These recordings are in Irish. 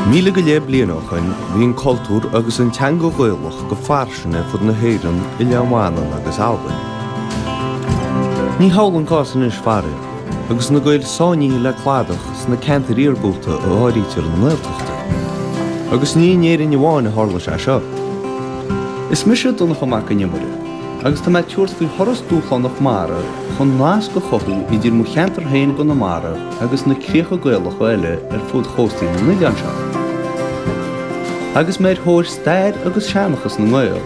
1000 go leith bliain ó shoin bhí an cultúr agus an teanga Ghaelach go fairsing ar fud na hÉireann, Oileán Mhanann agus Albain. Ní hamhlaidh an cás anois faraor, agus na Gaeil sáinnithe le cladach sna ceantair iargúlta a áirítear na nGaeltachtaí. Agus ní in Éirinn amháin a tharla sé seo. Is mise Donncha Mac an Iomaire, agus tá mé ag tabhairt faoi thuras dúshlánach mara chun nasc a chothú idir mo cheantar féin i gConamara agus na críocha Gaelacha eile ar fud chóstaí na n-oileán seo. Agus mé ar thóir stair agus seanchas na nGael,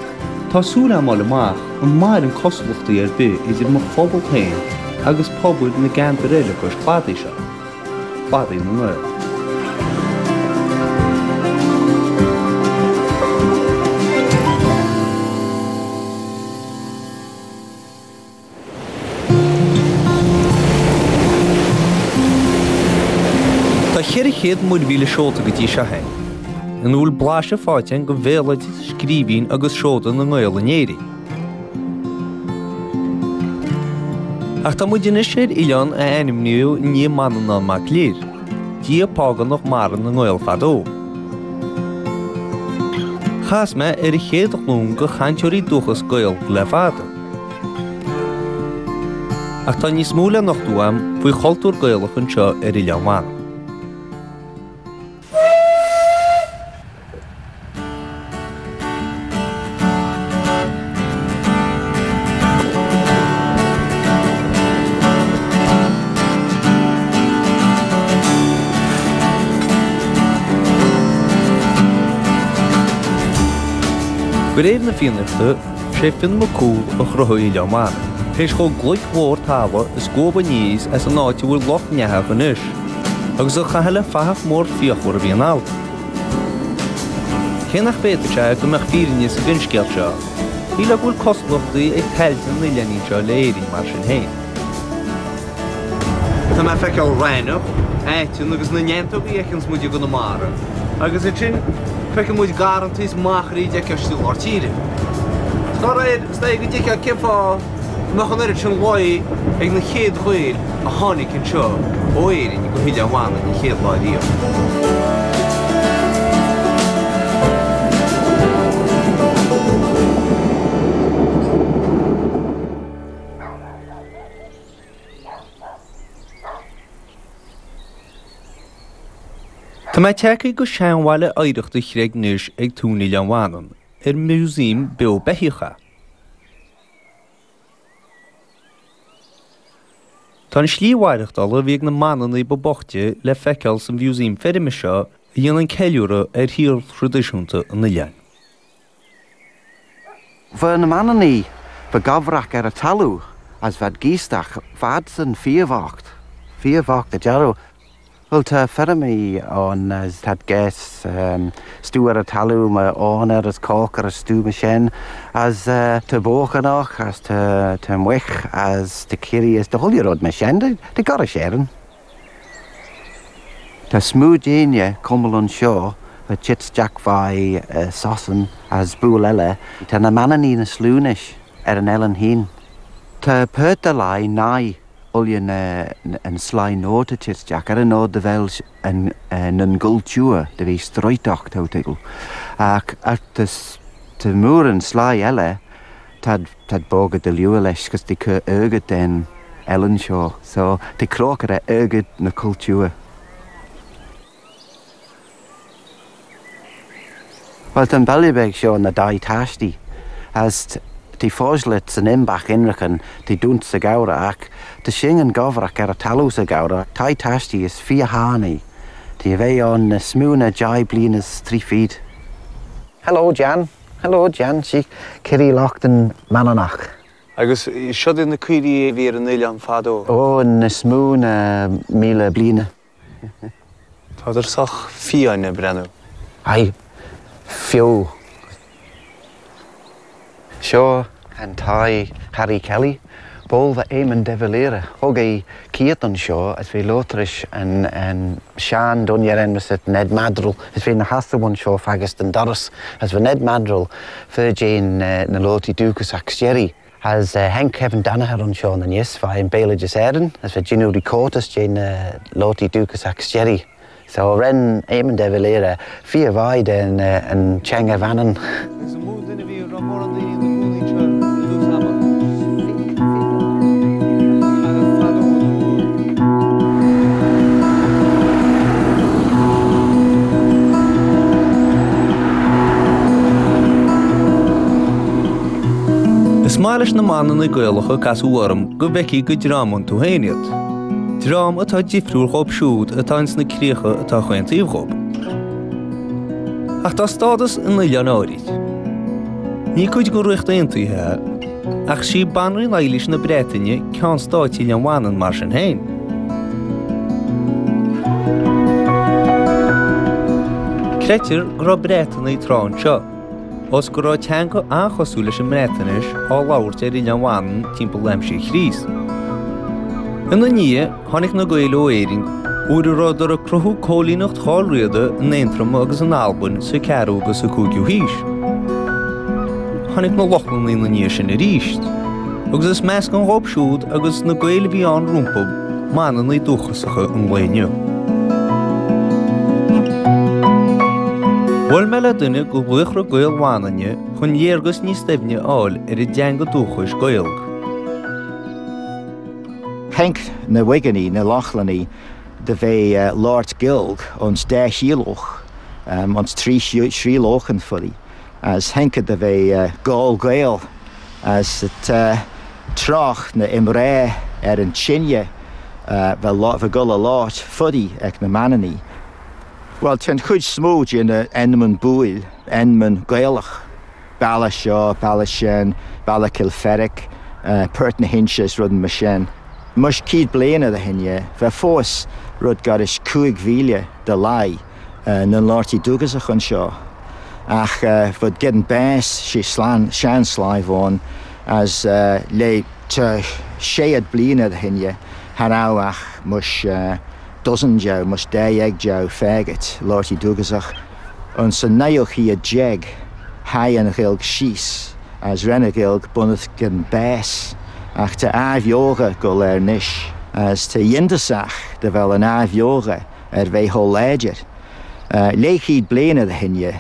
tá súil agam fháil amach an maireann cosúlachtaí ar bith idir mo phobal féin agus pobail na gceantar eile cois cladaigh seo. Cladaí na nGael. Tá 400 muirmhíle seolta go dtí seo againn, ina bhfuil blaiseadh faighte againn de bhéaloideas, scríbhinn agus seoda na nGael in Éirinn. Ach tá muid anois ar oileán a ainmníodh i ndiaidh Manannán Mac Lir, dia págánach mara na nGael fadó. Chas mé ar an chéad ghlúin de chainteoirí dúchas Gael le fada. Ach tá níos mó le nochtadh agam faoi chultúr Gaelach anseo ar Oileán Mhanann. De réir na Fiannaíochta, sé Fionn Mac Cumhaill a chruthaigh Oileán Mhanann, tar éis dhó gcloich mhór talaimh a scuabadh aníos as an áit a bhfuil Loch nEathach anois, agus a chaitheamh le fathach mór fíochmhar a bhí in Albain. Cé nach bhféadfadh sé go mbeadh fírinne sa bhfinscéal seo, shílfeá go bhfuil cosúlachtaí ag tailte an oileáinín seo le Éirinn mar sin féin. Tá mé ag feiceáil raithneach, aiteann agus na neantógaí a fheiceanns muid i gConamara. Agus ansin feiceann muid garrantaí is machairí a d'fheicfeá istigh i lár tíre. Dá réir, is dóigh go dtuigfeá cén fáth a mbeadh an oiread sin luí ag na chéad Ghaeil a tháinig anseo ó Éirinn go hOileán Mhanann an chéad lá riamh. Tá mé tagtha go seanbhaile oidhreachta Chreig Nis ag Tóin Oileán Mhanann, ar músaem beo beithíoch é. Tá an slí mhaireachtála a bhí ag na Manannaigh ba boichte le feiceáil sa mhúsaem feirme seo a dhéanann ceiliúradh ar shaol thraidisiúnta an oileáin. Bha na Manannaigh bha gabhrach air a talamh as bhad gíosdach, bhadsan fíorbhocht, fíorbhocht a deireadh. Bhuel tá feirmí ann as táid ges stú ar a talamh mar ánair as cócair as stú mar sin as tá buachanach as tá tá muich as tá caoirigh as tá chuile rud mar sin de gCorais Éireann. Tá smú d'éinne cumail anseo a tit isteach fá Sasain as buail eile. Tá na Manannaigh na slú anois ar an eilean féin. Tá port a lai nigh Oileán an sly nod a tit isteach ar an nod do bheil an an gcultúr do bhí stroighte total ach tá mór an sly eile táid táid bogha do liú leis 'gus tá cur airgead den eilean seo so tá crócaire airgead na cultúr. Bhuel, tá an baile beag seo ina dtigh taistí, as tá foslet san imbach inreachan, tá dúnt sa gabhra, ach tá sing an gabhrach ar a talamh sa gabhra, tigh taistí is fíor-shean í, tá a bheith ann na smú na deich bliain is trí fichid. Hello Jan, hello Jan, sí Kitty Lochtan Manannach. Agus siod iad na caoirigh a bhí ar an oileán fadó? Ó, na smú na míle bliana. Tádar sách fiáin ag breathnú. Aye, fiú. Seo an tigh Harry Kelly, ball de Éamon de Valera. Thug é cíot anseo is bhí lótrais an an sean duine ar ainm Ned Maddrell is bhí na sheasamh anseo fagus den doras is bhí Ned Maddrell fir Jane na lótaí dúchasach Sherry. As tháinig Kevin Danaher anseo aníos, bha an Béaloideas Éireann, as bha Gino Ricotta is dé na lótaí dúchasach Sherry. So rinn Éamon de Valera fíor-mhaith den an teanga Mhanann. Is an mó duine a bhí a raibh mórán daoine ina gcónaí anseo i dtús ama. Agus fadó nó. Is maith leis na Manannaigh Gaelacha casadh orm go bhfeicfidh go dream iontu féin iad. Dream atá difriúil dhóibh siúd atá ins na críocha atá chaon taobh dhóibh. Ach tá stádas an oileáin áirid. Ní cuid den Ríocht Aontaithe é, ach sí Banríon Eilís na Breataine ceann stáit Oileán Mhanann mar sin féin. Creidtear go raibh Breatanaigh tráth anseo. Ós go raibh teanga an-chosúil leis an mBreatnais á labhairt ar Oileán Mhanann timpeall aimsir Chríost. Ina ndiaidh, tháinig na Gaeil ó Éirinn, uair a rabhadar ag cruthú cóilíneacht Dhál Riada in Aontroim agus in Albain sa 4ú agus sa 5ú haois. Tháinig na Lochlannaigh ina ndiaidh sin arís, agus is meascán dhóibh siúd agus na Gaeil a bhí ann rompu, Manannaigh dúchasacha an lae inniu. Bhuail mé le duine de laochra Gael Mhanainne chun léargas níos doimhne a fháil ar a dteanga dúchais Gaelg. Thainc na Uigeannaigh, na Lochlannaigh, do bheith labhairt Gaelg ons dá shíolóch, ons trí thríolóchan fudí, as thainc do bheith Gall Gael, as tá trácht na iomrá ar an tine bheith gul a labhairt fudí ag na Manannaigh. Bhuel, tá an chuid 's mó de na ainmeann buail, ainmeann Gaelach, bealach seo, bealach sin, bealach Cill Pheiric, Port na hInse is rudan mar sin. Muis céad bliain ó shin, bheadh fós rud gar is 5,000 de laigh na labhartaí dúchasach anseo, ach bheadh gidean bás sé sean-sláibh ann as le tá séad bliain ó shin cha rabh ach muis dozen deabh, muis dáigheag deabh fágait labhartaí dúchasach. Ins an naoú chéad déag thaigh an Ghaeilg síos as rinne an Ghaeilg bunús gidean bás ach tá athbheocha go léir anois as tá iontasach do bheith an athbheocha ar bheith chomh láidir. Leathchéad bliain ó shin,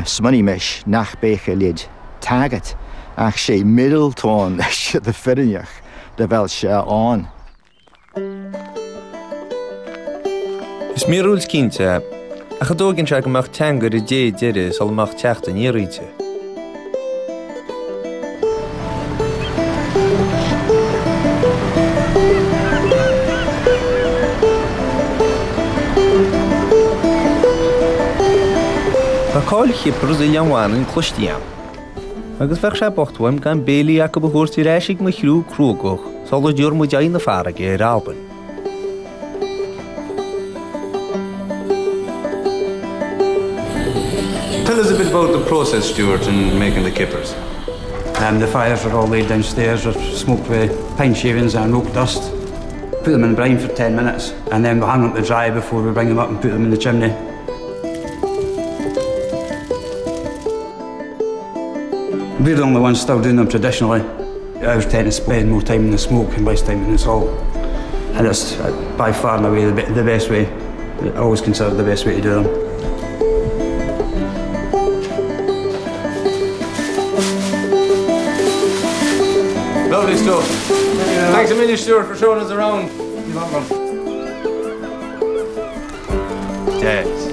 smaoinímis nach beadh a leithéid tagat, ach sé míorúilt leis do firinneach do bheadh sé ann. Is míorúilt cinnte é, ach an dtóigeann sé go mbeadh teanga ar an dé deiridh sula mbeadh teacht aniar inti? Tá cáil chippers Oileán Mhanann cloiste agam, agus bheadh sé bocht uaim gan béilí acu a thabhairt ar ais ag mo chriú cruógach sula dtabharfaidh muid aghaidh na farraige ar Albain. Tell us a bit about the process, Stuart, in making the kippers. Um, the fires are all laid downstairs, are smoked with pine shavings and oak dust. Put them in brine for 10 minutes and then we hang them to dry before we bring them up and put them in the chimney. We're the only ones still doing them traditionally. Ours tend to spend more time in the smoke and less time in the salt. And it's uh, by far and away the, the best way. I always consider the best way to do them. Lovely stuff. Thanks a million, Stuart, for showing us around. You're welcome. Dead.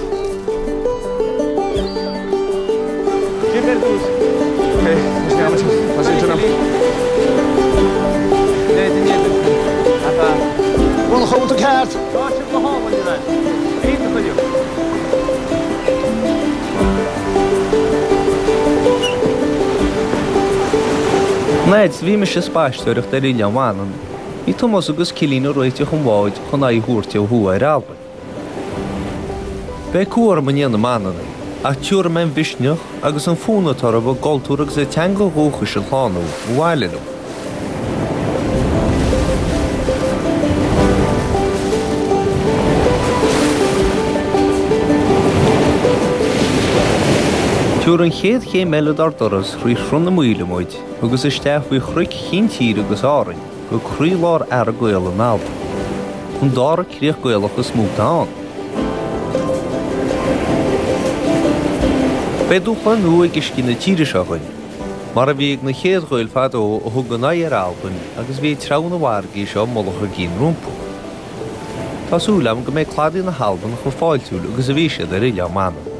An fhaid is a bhí mise ag spaisteoireacht ar Oileán Mhanann, bhí Tomás agus Cillian ag réiteach an bháid chun aghaidh a thabhairt ó thuaidh ar Albain. Beidh cumha orm i ndiaidh na Manannaigh, ach tiúrfaidh mé an mhisneach agus an fonn atá orthu a gcultúr agus a dteanga dhúchais a shlánú abhaile liom. Tiúrfaidh an chéad chéim eile dár dturas thrí Shruth na Maoile muid agus isteach faoi chnoic Chinn Tíre agus Árainn go croílár Earra Gael in Albain, an dara críoch Gaelach is mó atá ann. Beidh dúshlán nua ag uiscí na tíre seo againn, mar a bhí ag na chéad Ghaeil fadó a thug a n-aghaidh ar Albain agus a bhí ag treabhadh na bhfarraigí seo mullach a gcinn rompu. Tá súil agam go mbeidh cladaí na hAlban chomh fáiltiúil agus a bhí siad ar Oileán Mhanann.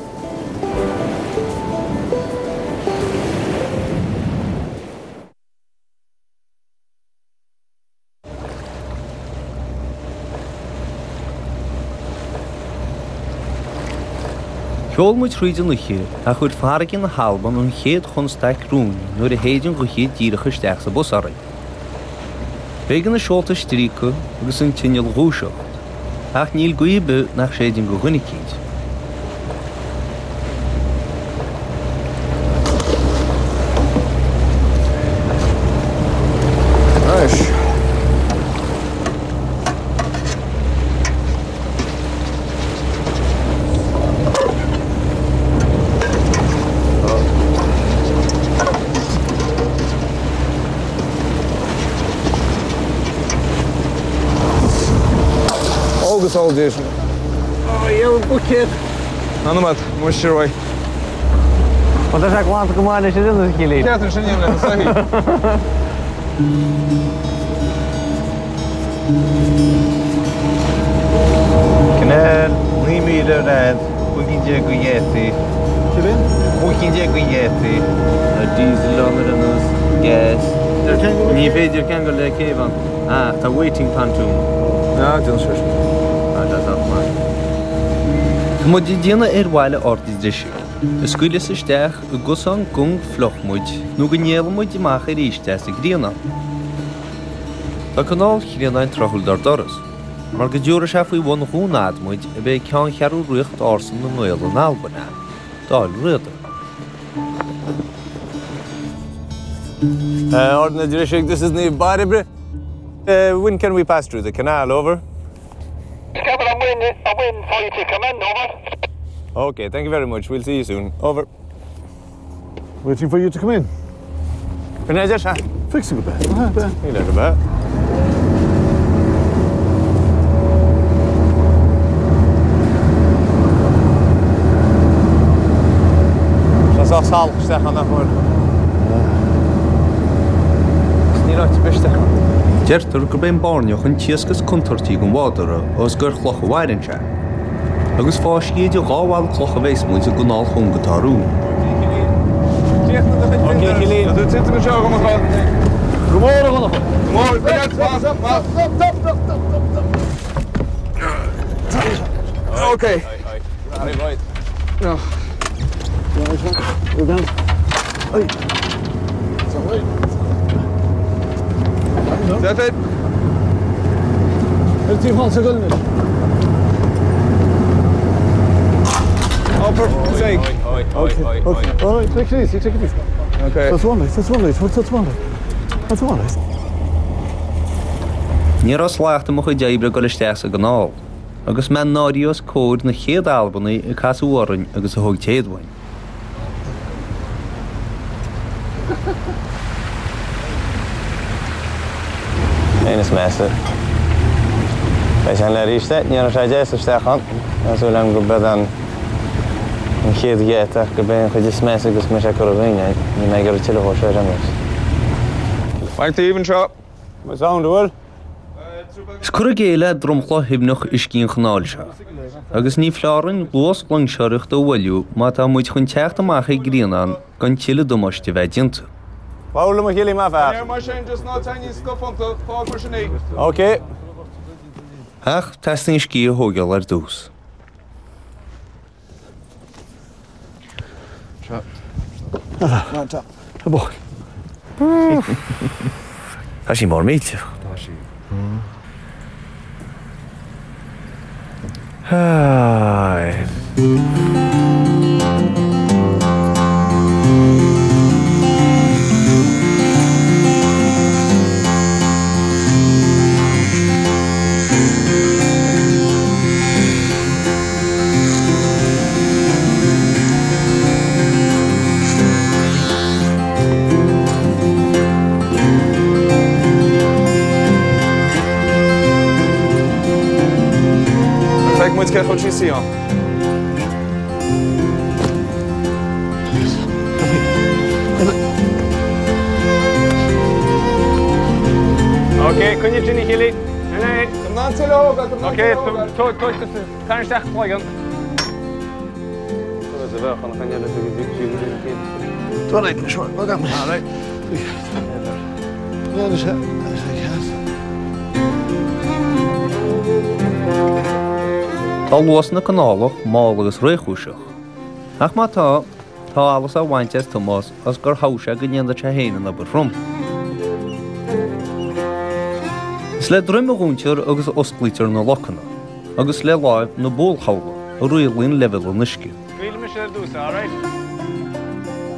Sheol muid thríd an oíche ach chuir farraige na hAlban an chéad chonstaic romhainn nuair a shéid an ghaoth díreach isteach sa bhus orainn. B'éigean na seolta a stríocadh agus an t-inneall a dhúiseacht, ach níl gaoth ar bith nach séideann do dhuine eicínt. Anois. Agus all this. Oh, yeah, buicéad. Ná nóiméad, muis ar aghaidh. Bhuel, tá sé glanta go maith leis an ionad, a Chillín. Ceart sin le na soithí. Canal, 9 míle ar fhad, 15 cinn de gheataí. 15 cinn de gheataí. Tá diesel ann ar aon nós, gas. Ní féidir ceangal le céibh ann. Ach tá waiting pontoon. Ah, déanann sé sin. Tá sé sách maith. Tá muid ag déanamh ar bhaile Ard an Drisigh, a scaoileas isteach i gcosán cúng fliuch muid nó go n-éalóidh muid amach arís as an Ghrianán. Tá Canáil Chrianáin tráthúil dár dturas, mar go dtabharfaidh sé faoi bhun dhún adhmaid a b'é ceanncheathrú ríocht ársa na nGael in Albain é, Dáil Riada. Ard na Drisigh, this is Naomh Bairbre. When can we pass through the canal, over? I'm waiting, I'm waiting for you to come in, over. Okay, thank you very much. We'll see you soon. Over. Waiting for you to come in. Fixing a bit. Níl ar bith. Tá sách salach isteach ann nach bhfuil? Níl áit ar bith isteach ann. Deirtear gurb é an bairneach an t-iasc is contúirtí den bhádóra ós gur ar chlocha a mhaireann sé. Agus fá sciath idir dhá bhalla cloch a bheas muid i gcanáil chúng atá romhainn. Oh, for fuck's sake. Okay, okay. All right, take it easy, take it easy. Okay. That's one, that's one, that's one. That's one. Ní raibh slacht i mo chuid oibre ag dul isteach sa gcanáil, agus mé náirithe os comhair na chéad Albanaigh a casadh orainn agus a thóg téad uainn. Aon is measa. Beidh sé ann arís é, ní raibh sé deas isteach ann. Tá súil agam go bead an an chéad gheata ach gurb é an chuid is measa agus go mbeidh sé curtha againn é. Níl mé ag iarraidh tuilleadh dhó seo ar aon nós. Maith taobh anseo. Mo sound, bhfuil? Is cur i gcéill é dromchla shuaimhneach uiscí an chanáil seo, agus ní foláir orainn luas loingseoireachta a mhoilliú má tá muid chun teacht amach ag Grianán gan tuilleadh damáiste a bheith déanta. Labhair liom a chéile maith fear. Ok. Ach teastaíonn scíth a thógáil ar dtús. Tá sí mór millteach. Tá sí. Feicfidh muid cé chomh sí ann. Ok, coinnigh trína chéile. Sin é. Ok, tar isteach cloigeann. Tá luas na canálach mall agus réchúiseach. Ach má tá, tá allas á bhaint as Tomás as gur thogh sé go ndéanfadh sé féin an obair throm. Is le droim a dhúntar agus a osclaítear na locanna, agus le láimh na bualchabhlach a rialaíonn leibhéal an uisce. Scaoilfidh mise ar dtús, alright?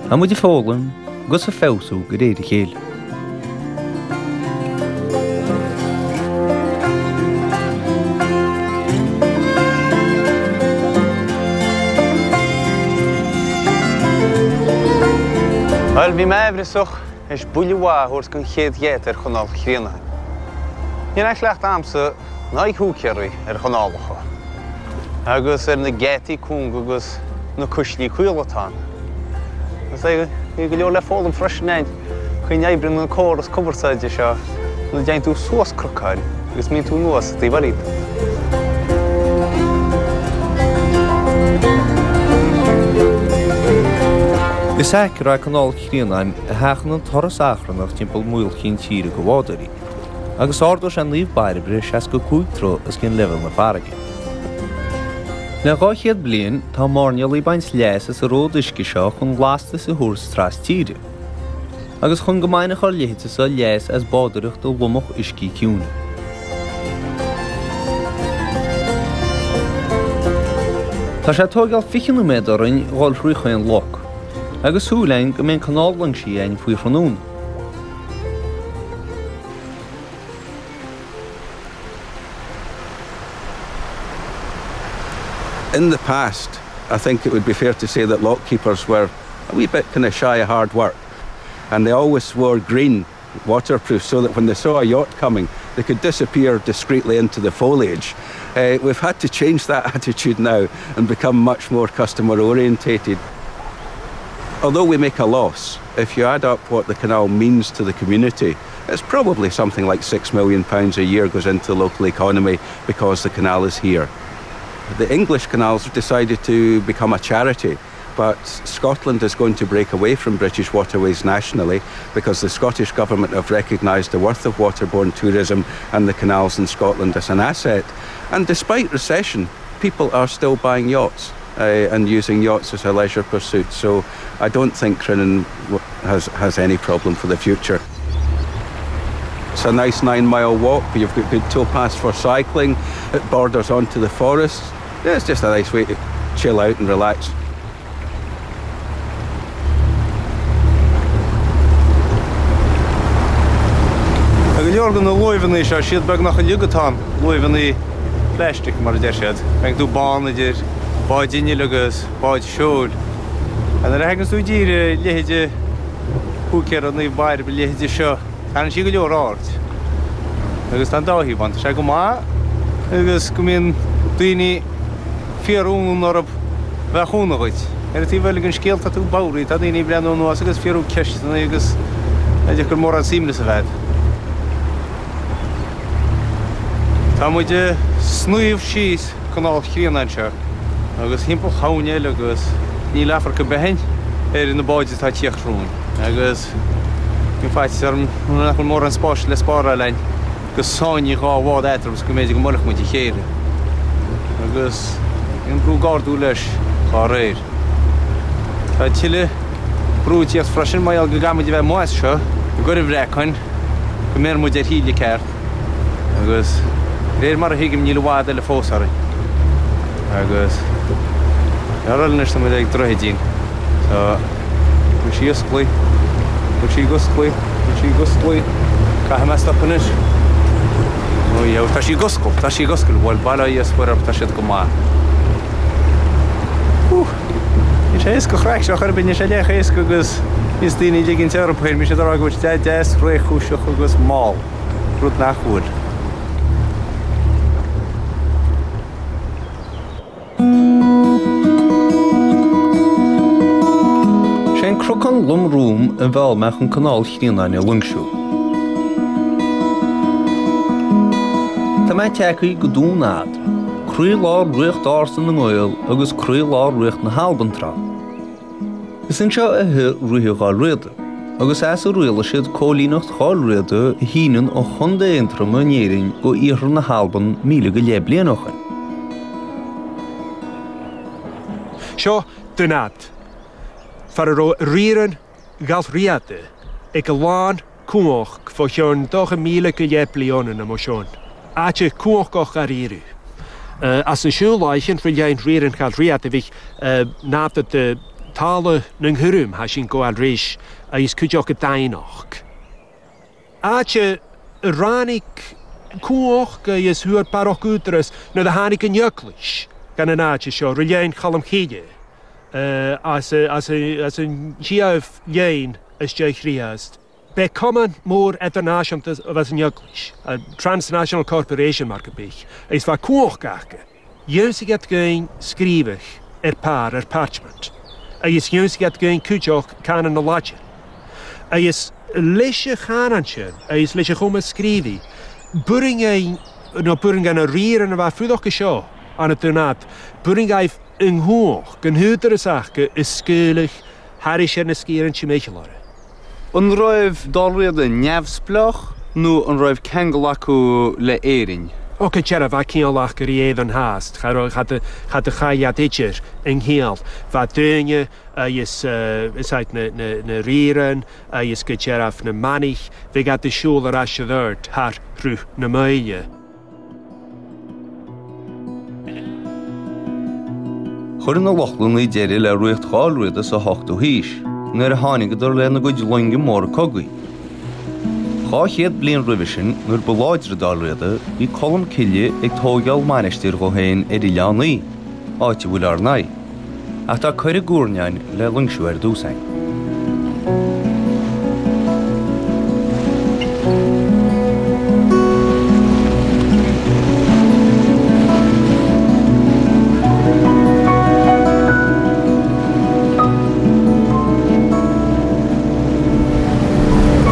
Tá muid ag foghlaim agus ag feabhsú de réir a chéile. Bhuel, bhí mé aimhreasach théis buille mhaith a thabhairt don chéad gheata ar Chanáil Chrianáin. Níl aon chleachtadh a'msa ná ag húicéaraí ar chanálacha agus ar na geataí cúnga agus na cuislí caola atá ann. Agus bhí go leor le foghlaim freisin fén chaoi a n-oibríonn an córas cumarsáide seo ina dtéann tú suas cnocáin agus mbíonn tú anuas sa taobh eile díobh. Is aicearra é Canáil Chrianáin a sheachanann an turas achrannach timpeall Mhaoil Chinn Tíre do bhádóirí, agus ardóidh sé Naomh Bairbre 65 troigh os cionn leibhéal na farraige. Le 200 bliain tá mairnéalaigh ag baint leas as an ród uisce seo chun lastas a thabhairt tras-tíre, agus chun go mbainfeadh ár leithéidese leas as bádóireacht i lomach uiscí ciúine. Tá sé ag tóigeáil 20 nóiméad orainn dhul thrí chaon loc, agus súil againn go mbeidh an canáil loingsithe againn faoi thráthnóna. In the past, I think it would be fair to say that lock keepers were a wee bit kind of shy of hard work and they always wore green waterproof so that when they saw a yacht coming they could disappear discreetly into the foliage. Uh, we've had to change that attitude now and become much more customer orientated. Although we make a loss, if you add up what the canal means to the community, it's probably something like £6 million a year goes into the local economy because the canal is here. The English canals have decided to become a charity but Scotland is going to break away from British waterways nationally because the Scottish Government have recognised the worth of waterborne tourism and the canals in Scotland as an asset. And despite recession, people are still buying yachts uh, and using yachts as a leisure pursuit. So I don't think Crinan has, has any problem for the future. It's a nice nine-mile walk, you've got good towpaths for cycling, it borders onto the forest. Yeah, it's just a nice way to chill out and relax. Tá go leor de na láimheanna seo, siad beagnach uilig atá ann, láimheanna plaistic mar a deir siad. Faigheann tú bonn idir báid innill agus báid seoil. Nuair a thaganns tú i dtír i leithéide húicéara Naomh Bairbre, a leithéide seo, Tarraingíonn sí go leor aird agus tá an dá thaobh ann. Tá sé go maith agus go mbíonn daoine fíor-fhonn orthu bheith ag cúnamh dhuit. Ar an taobh eile den scéal tá tú bodhraithe, tá daoine ag breathnú anuas agus fiafraí ceisteanna agus ag cur mórán suime sa bhead. Tá muid ag sníomh síos Canáil Chrianáin anseo agus thimpeall choirnéil agus níl amharc ar bith againn ar na báid atá ag tíocht romhainn agus bíonn faitíos orm nach bhfuil mórán spáis le spáráil againn go sáinní dhá bhád eatarthu is go mb'fhéidir go mbuailfeadh muid a chéile agus bíonn brú ag ardú leis dá réir. Tá tuilleadh brú ag tíocht freisin mar gheall go gcaithfidh muid a bheith amuigh as seo i gcur an bhreacáin go mbéarfaidh muid ar thaoille ceart. Agus de réir mar a thuigim níl i bhfad eile fós orainn. Agus ar eile anois tá muid ag droichidín. So bhfuil sí osclaí? Bhfuil sí ag osclaí? Bhfuil sí ag osclaí? Caithfidh mé stop anois. Ó yeah, tá sí ag oscailt, tá sí ag oscailt. Bhuel, bail ó Dhia is Muire orthu, tá siad go maith. Whew. Níl sé éasca an chraic seo chor ar bith, níl sé leath chomh héasca agus bíonns daoine ag ligint orthu féin, bíonn siad ag rá go bhfuil sé deas, réchúiseach agus mall, rud nach bhfuil. Sé an cnocán lom romham a mheall mé chun Canáil Chrianáin a loingsiú. Tá mé tagtha go Dún Ad, croílár ríocht ársa na nGael agus croílár ríocht na hAlban tráth. Is anseo a shuigh ríthe Dhál Riada, agus as a rialaigh siad cóilíneacht Dhál Riada a shíneann ó Chontae Aontroma in Éirinn go iarthar na hAlban 1000 go leith bliain ó shin. Seo Dún Ad, far a raibh ríoran Dhál Riada ag a lán cumhacht fá chionn 20,000 go leith bliana nó mar sin. Áit cumhachtach dháiríre. As an siúl láithreán faoi leith ríoran Dhál Riada bhí náta de talamh na ngúram thá sin gabháil arís agus cuid acu deimhneach. Áit a ráinig cumhacht agus thuar barrach údaras nuair a tháinig an Eaglais gan an áit seo, ri léin Cholm Cille, as an díobh léin isteach Chríost. B'é cumann mór idirnáisiúnta a bheas an Eaglais, a transnational corporation mar go bith, agus bheadh cumhacht acu. Dheimhnigh iad againn scríobhadh ar pár, ar parchment, agus dheimhnigh iad againn cúiteach canán na Laidine. Agus leis an chanán sin agus leis an chuma scríobhaidh, b'fhurraing nó b'fhurraing an ríor ina bheith fuadach go seo, an Dún Ad, b'fhurraing an chumhacht, an t-údaras acu a scaoileadh thairis ar na sciarann timcheall orthu. An raibh Dál Riada neamhspleách nó an raibh ceangal acu le Éirinn? Ó go deireadh, bheadh ciall acu ar éadan theas, cha raibh, cha do, cha do chailleadh idir an chiall. Bheadh daoine agus is ait na, na, na ríoran agus go deireadh na manaigh, bheadh iad ag siúl ar ais an ord thar Shruth na Maoile. Chuir na Lochlannaigh deireadh le ríocht Dhál Riada sa 8ú haois, nuair a tháinigeadar lena gcuid loinge móra cogaidh. 200 bliain roimhe sin, nuair ba láidre Dál Riada, bhí Colm Cille ag tóigeáil mainistir dhó féin ar Oileán Í, áit a bhfuil ár n-aghaidh. Ach tá cora guairneáin le loingsiú ar dtús againn.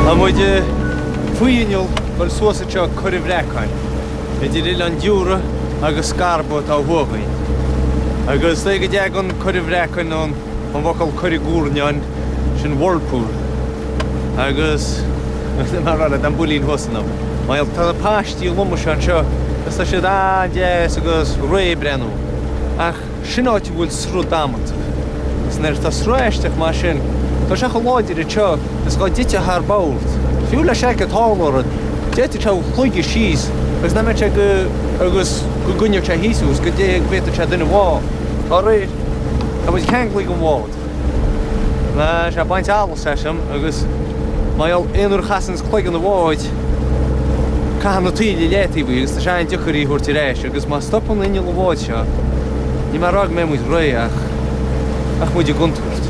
Tá muid faoi inneall dul suas anseo Coire Bhreacáin. Idir Oileán Diúra agus Scarba atá ó thuaidh againn. Agus is dóigh go dtagann Coire Bhreacain ón bhfocal coire guairneáin, sin whirlpool. Agus mar rud, tá an builín thuas ann. Mar tá na paistí loma seo anseo agus tá siad an-deas agus réidh ag breathnú. Ach Sin áit a bhfuil sruth damanta. Agus nuair atá sruth aisteach mar sin, tá sé chomh láidir anseo is dhá dtitfeá thar bord. Fiú le seaicéad tarlódh rud, d'fhéadfadh sé thú a shlogadh síos agus nach mbeadh sé go agus go gcoinneodh sé thíos thú agus go bhféadfadh sé duine a bhá. Dá réir, tá muid ceanglaithe den bhád. Tá sé ag baint allas asam agus mar gheall aon uair a chasanns cloigeann an bháid, caitheann na taoille i leataobh í agus tá sé an-deacair í a thabhairt ar ais agus má stopann inneall an bháid seo, níl mé ag rá go mbeidh muid réidh ach, ach muid i gcontúirt.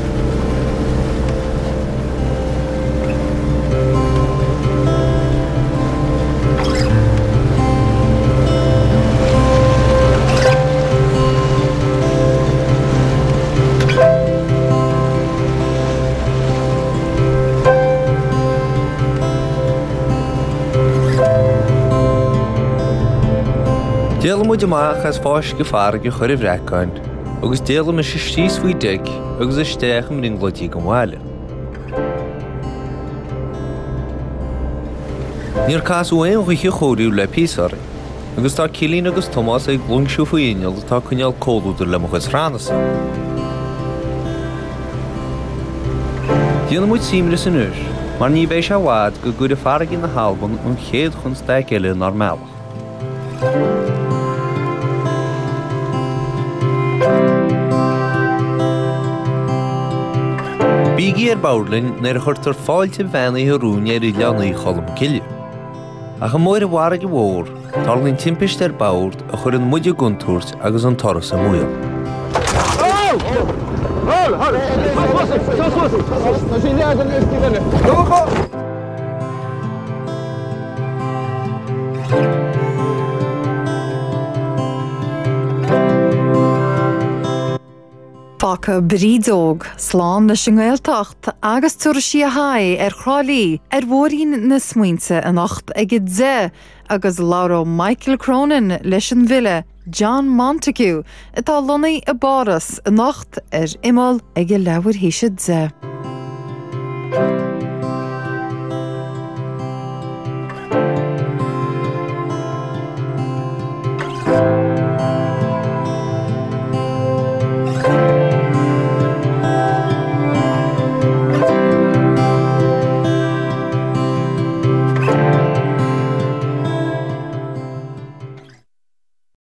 D'éalaigh muid amach as fáisceadh farraige Choire Bhreacáin agus d'éalaigh mise síos faoi deic agus isteach i mbrionglóidí den bhaile. Níor casadh aon ghaoth chomhriamh le píosa orainn. Agus tá Cillian agus Tomás ag loingsiú faoi inneall atá ag coinneáil comhluadar le mo chuid srannasa. Déanfaidh muid suaimhneas anois, mar ní bheidh sé i bhfad go gcuirfidh farraigí na hAlban an chéad chonstaic eile inár mbealach. Bígí ar bord linn nuair a chuirtear fáilte bheannaithe romhainn ar Oileán Í Cholm Cille. Ach amuigh ar an bhfarraige mhór, tarlaíonn timpiste ar bord a chuireann muid i gcontúirt agus an turas i mbaol. Fágfaidh Bríd Óg slán leis an nGaeltacht agus tabharfaidh sí a haghaidh ar Thrá Lí ar bhóithrín na smaointe anocht ag 10 agus labhróidh Michael Cronin leis an bhfile John Montague atá lonnaithe i bPáras anocht ar Imeall ag a leathuair théis 10.